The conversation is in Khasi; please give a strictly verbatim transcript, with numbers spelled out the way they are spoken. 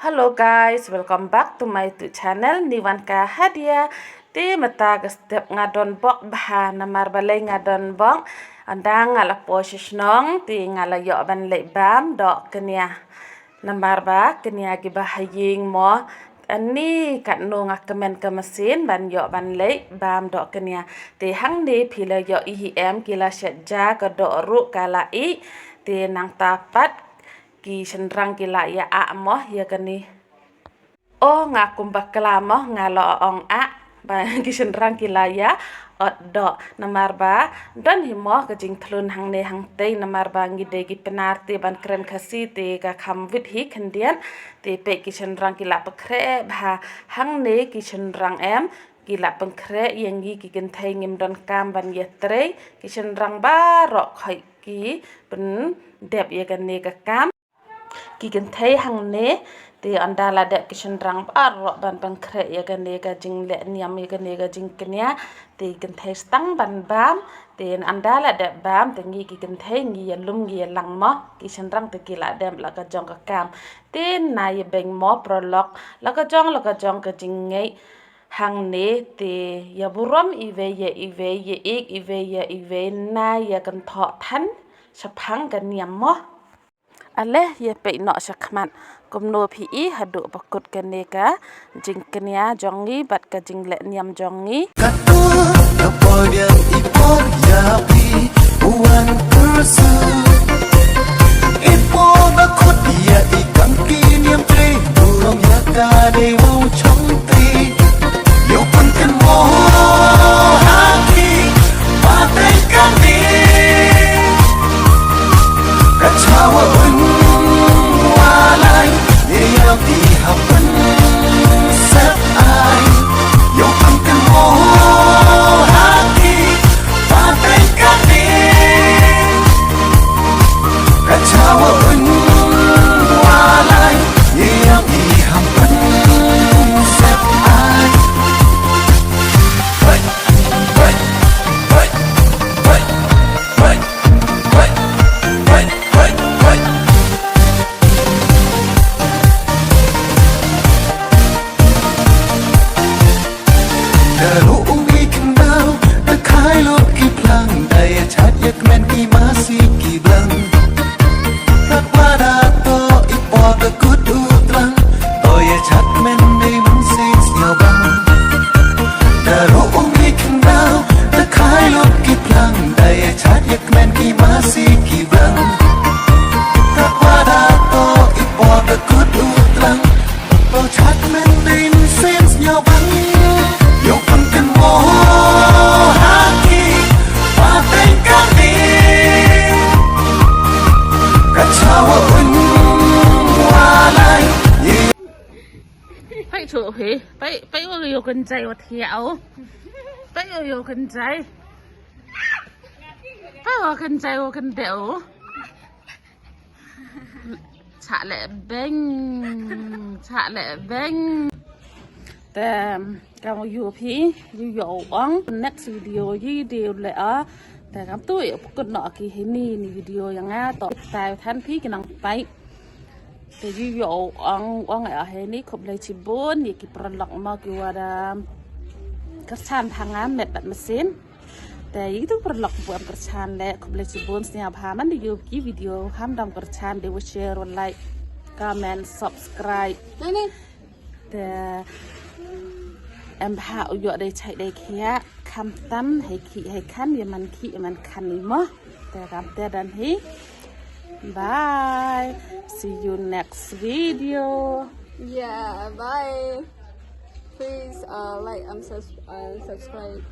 Hello guys, welcome back to my YouTube channel, Niwanka Hadia. Te mynta ka step nga don bok bha, namar balei nga don bok? Ynda nga la poi sha shnong, te nga la ïoh ban leit bam doh kñia. Namar ba kñia kiba ha ïing mo, ani katno nga kmen ka masin ban ïoh ban leit bam doh kñia. Te hangne phi la ïohi hi em, ki la shet ja ka doh ruh ka la ih. Te nangta pat ki shynrang ki la ïa ah mo ïa kane. O nga kum bakla mo, nga la ong ah ba ki shynrang ki la ïa ot doh. Namar ba don hi mo ka jingthlun hangne hangtei, namar ba ngi dei ki Pnar te ban kren Khasi te ka kham wit hi khyndiat. Te peit ki shynrang ki la pynkhreh bha, hangne ki shynrang em ki la pynkhreh ïa ngi ki kynthei, ngim don kam ban ïatrei. Ki shynrang baroh khoit ki pyndep ïa kane ka kam. Ki kynthei hangne te ynda la dep ki shynrang baroh ban pynkhreh ïa kane ka jingleh niam, ïa kane ka jingkñia, te ki kynthei sdang ban bam. Te ynda la dep bam te ngi ki kynthei ngi ïalum ngi ïalang mo, ki shynrang te ki la dem la ka jong ka kam. Te na ïa beng mo paralok, la ka jong la ka jong ka jingngeit hangne te ïa burom iwei ïa iwei, ïa ïeit iwei ïa iwei, na ïa kynthoh than shaphang ka niam mo. Ale ïa peit noh shakhmat kumno phi i haduh ba kut kane ka jingkñia jong ngi bad ka jingleh niam jong ngi. Katto ka por ïa i por ïa phi u wan pyrsu. I por ba kut ïa i kam ki niam trei, burom ïa ka dei wow chong trei. Ïoh pynkan mo ha ki pateng kane. Ka chawa un wa lai, ye yang ti ha pun sep ai. Ïoh pynkan mo ha ki pateng kane. Ka chawa un wa lai, ye yang ti ha pun sep ai. Da ruh u ngi khyndaw, da khai lut ki phlang, da ïa chad ïa kmen ki masi ki blang. Kat wa da toh i por da kut u tlang, to ïa chad kmen dei mynsiem sñiawbang. Da ruh u ngi khyndaw, da khai lut ki phlang, da ïa chad ïa kmen ki masi ki blang. Kat wa da toh i por da kut u tlang, to chad kmen dei mynsiem sñiawbang. Ïoh pynkan mo ha ki pateng kane. Ka chawa un wa lai. Peit to hi, peit, peit wa ïoh kynjai wa thiah o. Peit wa ïoh kynjai. Peit wa kynjai wa kyndeh o. Chah leh beng, chah leh beng. Te kam ïoh phi, ïoh ïoh ong next video ïoh dei leh a. Te kam tu ïoh pukut noh ki hini ni video ïa nga to tai than phi ki nang peit. Te ïoh ïoh ong ong ïa hini khublei chibun ïa ki paralok mo ki wa da kyrchan ha nga met bad mynsiem. Te ïa itu paralok buh em kyrchan leh khublei chibun sñiawbha man da ïoh ki video ham dang kyrchan de wa share wa like comment subscribe. Te em bha u ïoh dei chai dei khiah kham tam hei khih hei khan ïa man khih ïa man khan i mo. Te kam te dan hi. Bye. See you next video. Yeah, bye. Please uh, like and, subs- and subscribe.